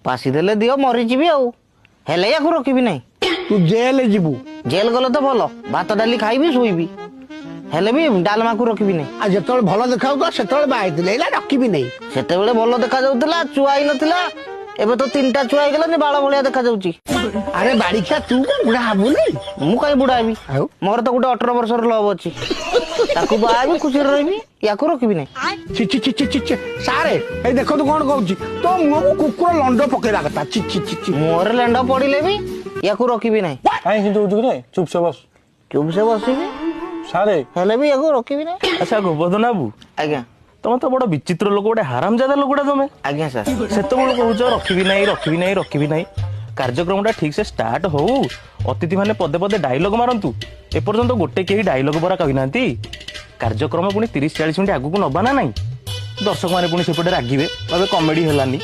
ଫାଶୀ ଦେଲେ ଦିଅ, ମରିଯିବି ଆଉ, ହେଲେ ୟାକୁ ରଖିବି ନାହିଁ। ତୁ ଜେଲ ଯିବୁ। ଜେଲ ଗଲେ ତ ଭଲ, ଭାତ ଡାଲି ଖାଇବି ଶୋଇବି, ହେଲେ ବି ଡାଲମାକୁ ରଖିବି ନାହିଁ। ଆଉ ଯେତେବେଳେ ଭଲ ଦେଖାଯାଉଥିଲା ସେତେବେଳେ ବାହା ହେଇଥିଲେ, ଏଇଲା ରଖିବି ନାହିଁ। ସେତେବେଳେ ଭଲ ଦେଖାଯାଉଥିଲା, ଛୁଆ ହେଇନଥିଲା। ଏବେ ତ 3ଟା ଛୁଆ ହେଇଗଲାନି, ବାଳ ଭଳିଆ ଦେଖାଯାଉଛି। ଆରେ ବାଡ଼ିଖିଆ, ତୁ କଣ ବୁଢା ହବୁନି? ମୁଁ କାହିଁ ବୁଢା ହେବି? ଆଉ? ମୋର ତ ଗୋଟେ 18 ବର୍ଷର ଲଭ୍ ଅଛି, ତାକୁ ବାହା ହେବି, ଖୁସିରେ ରହିବି, ୟାକୁ ରଖିବି ନାହିଁ। ଛି ଛି ଛି ଛି ଛି ଛି। ସାରେ, ଏଇ ଦେଖନ୍ତୁ କଣ କହୁଛି। ତୋ ମୁହଁକୁ କୁକୁର ଲଣ୍ଡ ପକେଇବା କଥା। ଛି ଛି ଛି ଛି। ମୁହଁରେ ଲେଣ୍ଡ ପଡିଲେ ବି ୟାକୁ ରଖିବି ନାହିଁ। କାହିଁ କିନ୍ତୁ ହଉଛୁ କିରେ? ଚୁପ୍ ସେ ବସ। ଚୁପ୍ ସେ ବସିବି। ସାରେ, ହେଲେ ବି ୟାକୁ ରଖିବି ନାହିଁ। ଆଚ୍ଛା ଗୋବର୍ଦ୍ଧନ ବାବୁ। ଆଜ୍ଞା। ତମେ ତ ବଡ ବିଚିତ୍ର ଲୋକ, ଗୋଟେ ହାରାମଜାଦା ଲୋକଟା ତମେ। ଆଜ୍ଞା ସାର୍। ସେତେବେଳୁ କହୁଛ ରଖିବି ନାହିଁ, ରଖିବି ନାହିଁ, ରଖିବି ନାହିଁ। କାର୍ଯ୍ୟକ୍ରମଟା ଠିକ ସେ ଷ୍ଟାର୍ଟ ହଉ, ଅତିଥି ମାନେ ପଦେ ପଦେ ଡାଇଲଗ ମାରନ୍ତୁ। ଏପର୍ଯ୍ୟନ୍ତ ଗୋଟେ କେହି ଡାଇଲଗ ପରା କହିନାହାନ୍ତି। କାର୍ଯ୍ୟକ୍ରମ ପୁଣି 30 40 ମିନିଟ୍ ଆଗକୁ ନବା ନା ନାହିଁ? ଦର୍ଶକ ମାନେ ପୁଣି ସେପଟେ ରାଗିବେ, କହିବେ କମେଡି ହେଲାନି।